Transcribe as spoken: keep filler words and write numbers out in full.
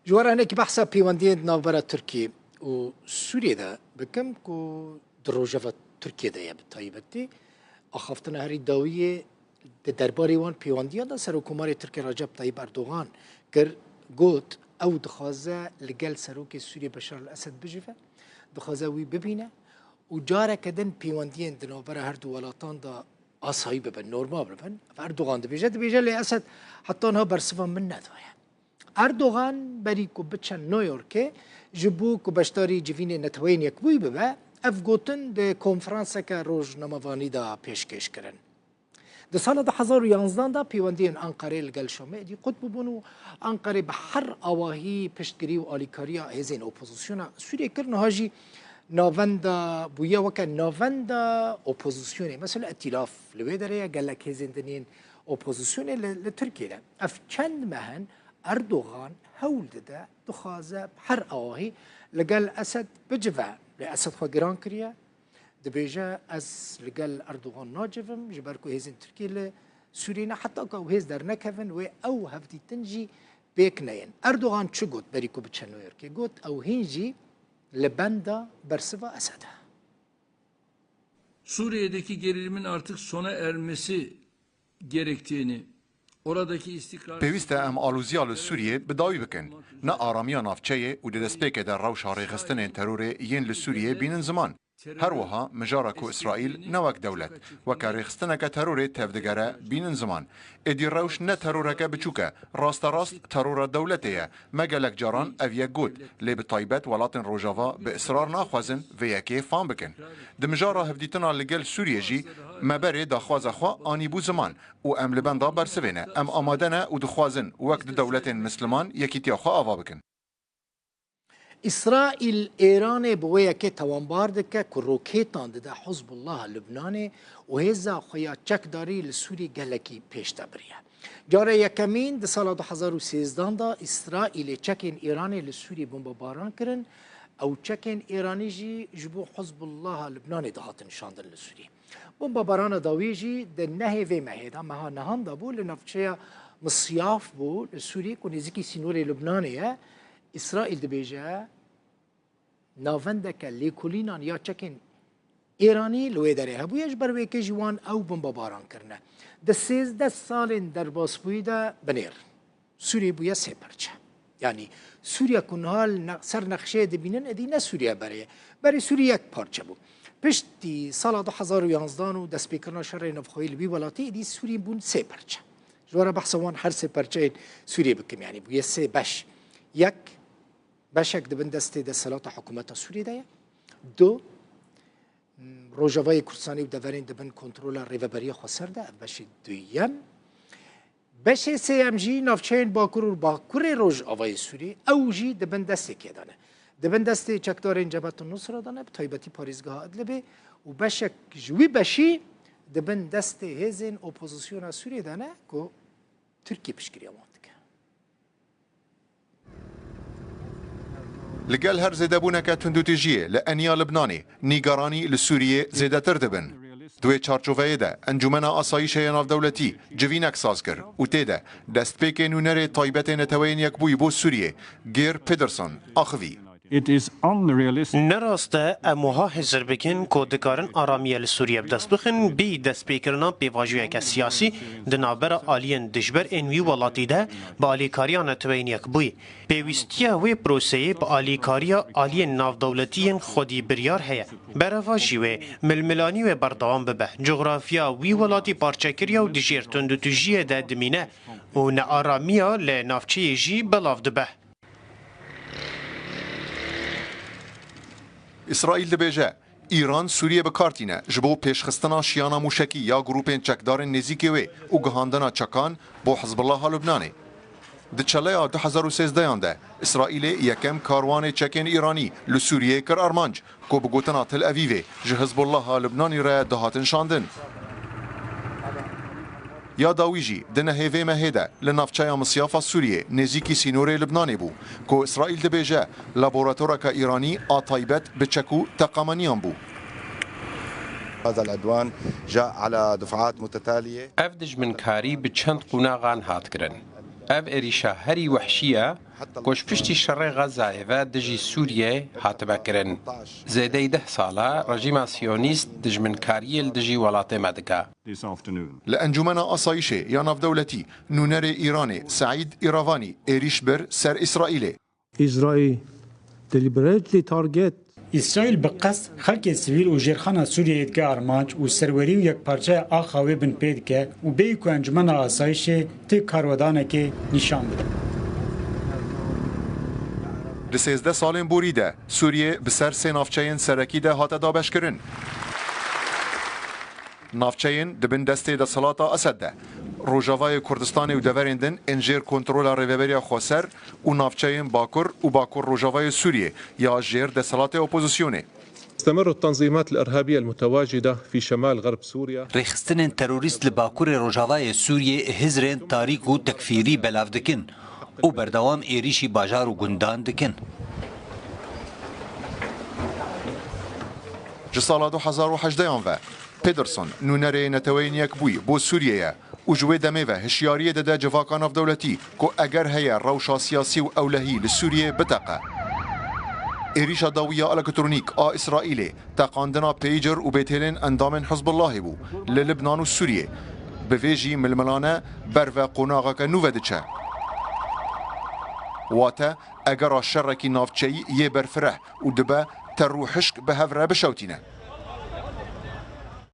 Ji we re hinekî behsa pêwendiyên di navbera Tirkiye û Sûriyê de bikim ku di rojeva Tirkiye de ye bi taybetî. Axaftina herî dawiyê di derbarê wan pêwendiyan de Serokkomarê Tirkiye Recep Tayyip Erdogan kir, got, ew dixwaze li gel Serokê Sûriyê Beşar el-Esed bicive, dixwaze wî bibîne û careke din pêwendiyên di navbera her du welatan de asayî bibin, normal bibin. Ev Erdogan dibêje, dibêje lê Esed heta niha bersiva min nedaye. Erdogan berî ku biçe New Yorkê ji bo ku beşdarî civînê Neteweyên Yekbûyî bibe, ev gotin di konferanseke rojnamevanî de pêşkêş kirin. Di sala du hezar û yanzdan de pêwendiyên Anqerê li gel Şamê êdî qut bûbûn û Anqerê bi her awahî piştgirî û alîkariya hêzên opozisyona Sûriyê kir. Niha jî navenda bûye weke navenda opozisyonê. Mesela îtîlaf li wê derê ye, gelek hêzên din yên opozisyonê li, li Tirkiyê de. Ev çend meh in Erdogan hewl dide, dixwaze bi her awahî li gel Esed bicive. Lê Esed xwe giran kiriye. Dibêje, ez li gel Erdogan nacivim, ji ber ku hêzên Tirkiyê li Sûriyê ne, heta ku ew hêz dernekevin, wê ew hevdîtin jî pêk neyên. Erdogan çi got berî ku biçe New Yorkê? Got, ew hîn jî li benda bersiva Esed e. Suriye'deki gerilimin artık sona ermesi gerektiğini, oradaki istikrar... Pêwîst e em alozîya li Sûriyê bi dawî bikin. Ne aramiya navçeyê û di destpêkê de rewşa rêxistinên terorê yên li Sûriyê bînin ziman. Her wiha mijara ku Îsraîl ne wek dewlet, weke rêxistineke terorê tevdigere, bînin ziman. Êdî rewş ne teroreke biçûk e, rasterast terora dewletê ye. Me gelek caran ev yek got, lê bi taybet welatên Rojava bi israr naxwazin vê yekê fam bikin. Di mijara hevdîtina li gel Sûriyê jî me berê daxwaza xwe anîbû ziman û em li benda bersivê ne. Em amade ne û dixwazin wek du dewletên misliman yekîtiya xwe ava bikin. Îsraîl Êranê bi wê yekê tewanbar dike ku rokêtan dide Hizbullaha Lubnanê û hêza xwe ya çekdarî li Sûrî gelekî pêş de biriye. Cara yekemîn di sala du hezar û sêzdan de Îsraîlê çekên Êranê li Sûrî bombebaran kirin. Ew çekên Êranî jî ji bo Hizbullaha Lubnanê dihatin şandin li Sûrî. Bombebarana dawî jî di nehê vê mehê de, meha nihan de bû, li navçeya Misyaf bû, li Sûrî ku nêzîkî sînorê Lubnanê ye. Îsraîl dibêje, navendeke lêkolînan ya çekên Êranî li wê derê hebûye, ji ber wê yekê jî wan ew bombebaran kirine. Di sêzdeh salên derbasbûyî de binêr Sûriyê bûye sê parçe. Yanî Sûriya ku niha li ne-, ser nexşeyê dibînin, êdî ne Sûriya berê ye. Berê Sûrî yek parçe bû. Piştî sala du hezar û yanzdan û destpêkirina şerê navxweyî li wî welatî, êdî Sûrî bûn sê parçe. Ji we re behsa wan her sê parçeyên Sûriyê bikim, yanî bûye sê beş. Yek, beşek di bin destê desthilata hikûmeta Sûriyê de ye. Du, Rojavayê Kurdistanê û deverên di bin kontrola Rêveberiya Xweser de, ev beşê duyem. Beşê sêyem jî navçeyên Bakur û Bakurê Rojavayê Sûriyê, ew jî di bin destê kê de ne. Di bin destê çekdarên Cebhet Nusra de ne, bi taybetî parêzgeha Idlibê û beşek ji wî beşî di bin destê hêzên opozisyona Sûriyê de ne ku Tirkiye piştgiriya wan dike. Li gel her zêdebûneke tundûtîjiyê li eniya Libnanê, nîgaranî li Sûriyê zêdetir dibin. Di wê çarçoveyê de, Encûmena Asayîşê ya Navdewletî civînek saz kir û tê de destpêkê nûnerê taybetê Neteweyên Yekbûyî bo Sûriyê, Geir Pedersen, axivî. It is unrealistic. Ne rast e em wiha hizir bikin ku dikarin aramiye li Sûriye bi dest bixin, bî destpêkirina pêvajoyeke siyasî di navbera aliyên dijber ên wî welatî de bi alîkariya Neteweyên Yekbûyî. Pêwîstiya wê proseyê bi alîkariya aliyên navdewletî yên xwedî biryar heye. Berevajî wê, milmilanî wê berdewam bibe. Coxrafiya wî welatî parçekirî ye û dijêr tundûtûjiyê de dimîne û nearamiya li navçeyê jî belav dibe. Îsraîl dibêje, Îran Sûriyê bi kar tîne ji bo pêşxistina şiyana mûşekî ya grûpên çekdarên nêzîkê wê û gihandina çekan bo Hizbullaha Lubnanê. Di çeleya du hezar û sêzdehan de Îsraîlê yekem karwanê çekên Îranî li Sûriyê kir armanc, ku bi gotina Tel Evîvê ji Hizbullaha Lubnanî re dihatin şandin. Ya dawî jî di nehê vê mehê de li navçeya Misyafa Sûriyê nêzîkî sînorê Libnanê bû, ku Îsraîl dibêje laboratoreke Îranî a taybet bi çek û teqameniyan bû. هذا العدوان جاء على دفعات متتالية. Ev dijminkarî bi çend qonaxan hat kirin. Ev êrîşa herî wehşî ye ku ji piştî şerê Xezayê ve dijî Sûriyeyê hatibe kirin. Zêdeyî deh sal e rejîma Siyonîst dijminkariyê li dijî welatê me dike. Li Encûmena Asayîşê ya Navdewletî nûnerê Îranê Seîd Îravanî êrîş bir ser Îsraîlê. Israel deliberately target. Îsraîl bi qest xelkê sivîl û jêrxana Sûriyeyê dike armanc û serwerî û yekparçeya axa wê binpê dike û bêyî ku Encûmena Asayîşê ti karwedanekê nîşan bide. Di sêzdeh salên borî de Sûriyê bi ser sê navçeyên serekî de hate dabeşkirin. Navçeyên di bin destê desthilata Esed de, Rojavayê Kurdistanê û deverên din ên jêr kontrola Rêveberiya Xweser û navçeyên Bakur û Bakur Rojavayê Sûriyê ya jêr desthilatê opozisyonê. تستمر التنظيمات الإرهابية المتواجدة في شمال غرب سوريا. Rêxistinên terorîst li Bakurê Rojavayê Sûriyê hizrên tarîk û tekfîrî belav dikin û berdewam êrîşî bajar û gundan dikin. Ji sala du hezar û hejdeyan ve Pedersen nûnerê Neteweyên Yekbûyî bo Sûriyê ye û ji wê demê ve hişyariyê dide civaka navdewletî ku eger heye rewşa siyasî û ewlehî li Sûriyê biteqe. Êrîşa dawî ya elektronîk a Îsraîlê teqandina pager û bêtêlên endamên Hizbullahê bû li Libnan û Sûriyê. Bi vê jî milmilane ber ve qonaxeke nû ve diçe. Wate, egera şerekî navçeyî yê berfireh û dibe ter û hişk bi hev re bişewtîne.